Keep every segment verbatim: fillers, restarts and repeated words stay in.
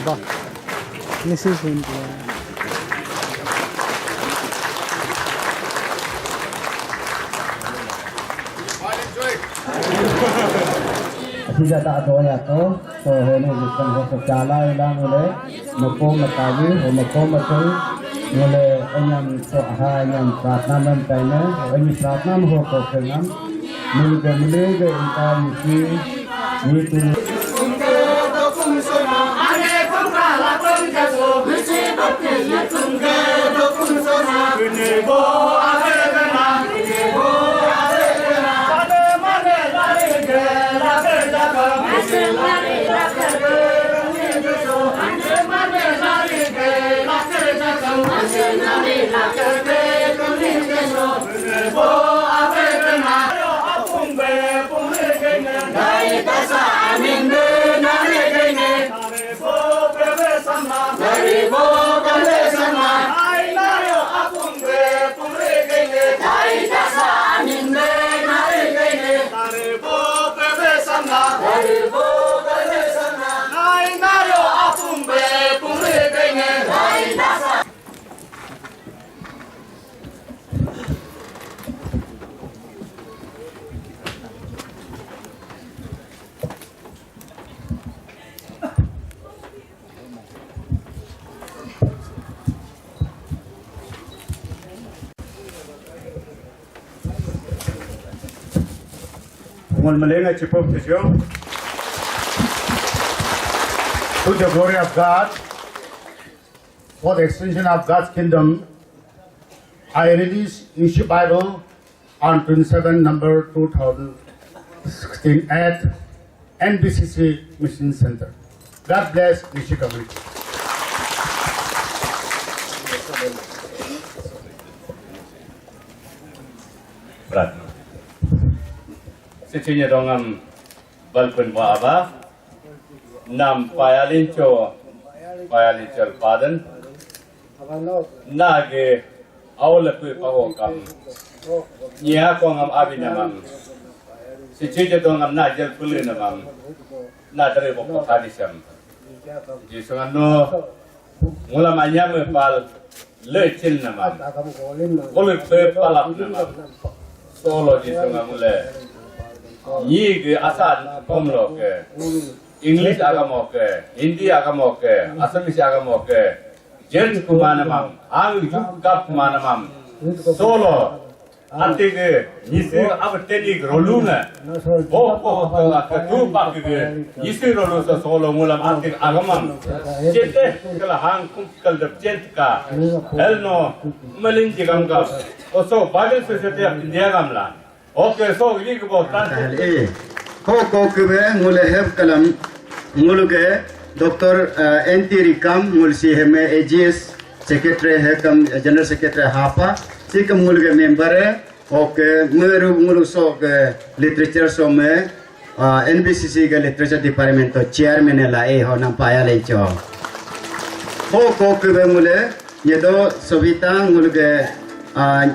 Bah, ini sih. Sida tak doa ya to, so hene bukan ho so chala ilang ule, mako matawi, ho mako matul, ule enyam so ha enyam pratna mem paine, ho enyam pratna ho ko kengam, mulga mulga inta misi, ni tu. Ngul malenga chipop tuju. To the glory of God, for the extension of God's kingdom, I release Nyishi Bible on twenty-seven number two thousand sixteen at N B C C Mission Center. God bless Nyishi community. Pratna. Sicinya dongam balpun ba aba. Nam payalincho, payalincho padan. Nage aula kui pago kam. Nia kongam abi namam. Sicinya dongam na jel pulu namam. Na dari bokko tadi siam. Jisungan no. Ngulam anyam pal lechin namam. Kulit pe palap namam. Solo jisungan mule. Nyi ge asan komlo ke. English agam oke, Hindi agam oke, Assamese agam oke. Jen kuma namam, ang juk gap kuma namam. Solo. Ati ge, Nyishi ab teni roluna. Ho, ho, ho, ho, aka tu pak ge, Nyishi rolu sa solo ngulam ati agamam. Chete kala hang kum kal dep chen ka. Hel no, malin jigam gap. Oso Bible Society of India gamla. Okay, so ini ke bos tan. Tahal eh. Ho ko ke be ngule heb kalam ngulu ke Doctor, eh, N T Rikam ngul si heme A G S Secretary he kam, eh, General Secretary hapa. Si kam ngulu ke member eh. Okay, meru ngulu so ke literature so me, ah, N B C C ke literature department to chairman la eh ho nam paya le cho. Ho ko ke be ngule yedo Sobita ngulu ke, ah,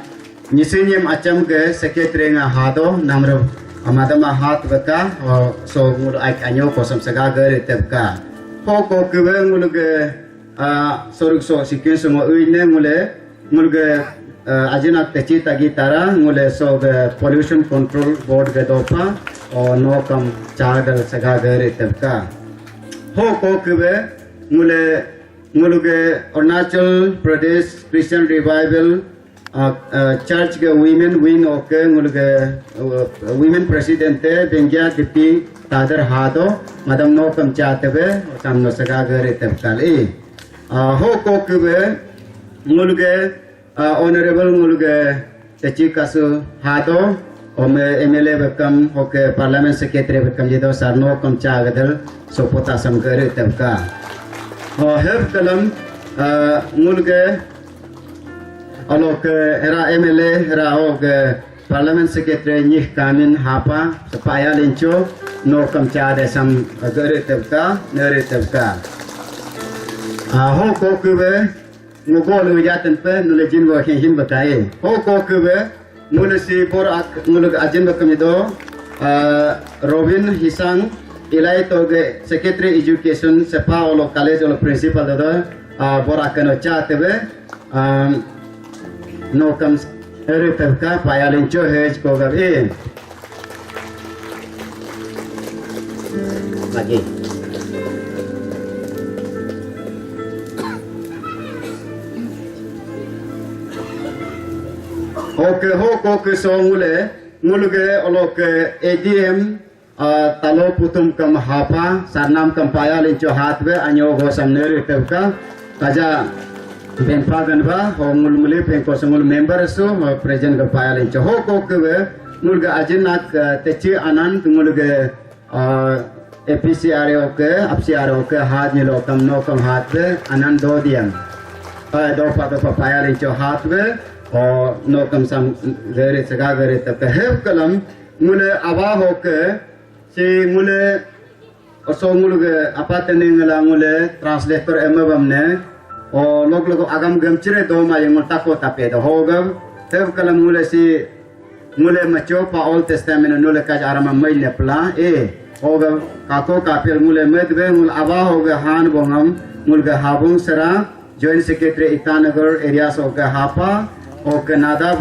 Nyishi nyem acham ke secretary nga hado namro amadama hat beka, o, so ngulu aik anyo kosam sega gere tebka. Ho ko kebe ngulu ke, ah, soruk so sequence ngo uine ngule, ngulu ke, ah, ajina techi tagi tara ngule so ke pollution control board ke dopa, o, no kam chadal sega gere tebka. Ho ko kebe ngule, ngulu ke Arunachal Pradesh Christian Revival, ah, ah, church ke women wing oke ngulu ke, ah, women president te Bengya Dipti Tadar hado, madam no kam cha tebe, tam no sega gere tebkal eh. Ah, ho ko kebe ngulu ke, ah, honorable ngulu ke techi kasu hado, ome M L A bekam, oke parliament secretary bekam jido sarno kam cha gadal, so pota sam gere tebka. O heb kalam, ah, ngulu ke Alo ke era M L A, era ho ke Parliament Secretary Nyih Kamin Hapa, Sepaya Lincho, no kamcha de sam gere tebka, nere tebka. Ah, ho ko kube, ngugo lu jatan pe, nule jin wo hin hin batai. Ho ko kube, nule si bor ak, nule ajin bakam do, ah, Robin Hisang, ilai toge Secretary Education, Sepa olo College olo Principal do, ah, bor akano cha tebe, ah, no kam ere tebka payalin cho hej ko gab e. Lagi. Oke, ho ko ke so ngule, ngulge oloke A D M, ah, talo putum kam hapa, sarnam kam payalin cho hatbe, anyo go sam nere tebka, kaja benpa ganba, ho ngul muli pengko sengul member su, ho present kam payalin cho. Ho ko ke we, ngulge ajinak, ah, techi anan, ngulge, ah, A P C R O ke, A P C R O ke, hat nyelo kam no kam hatbe, anan do diam. Ah, do pa do pa payalin cho hatbe, ho no kam sam gere sega gere tebka heb kalam, ngule aba ho ke, si ngule, oso ngulu ge apa tene ngala ngule translator ema bamne, o log log agam gamchire do ma yang ngul tako tape do ho gam, tev kalam ngule si ngule macho pa Old Testament nule kaj arama mai ne pla, e, ho gam kako kapel ngule medbe ngul aba ho ge han bongam, ngul ge habung sera, Joint Secretary Itanagar area so ge hapa, o ke nada ba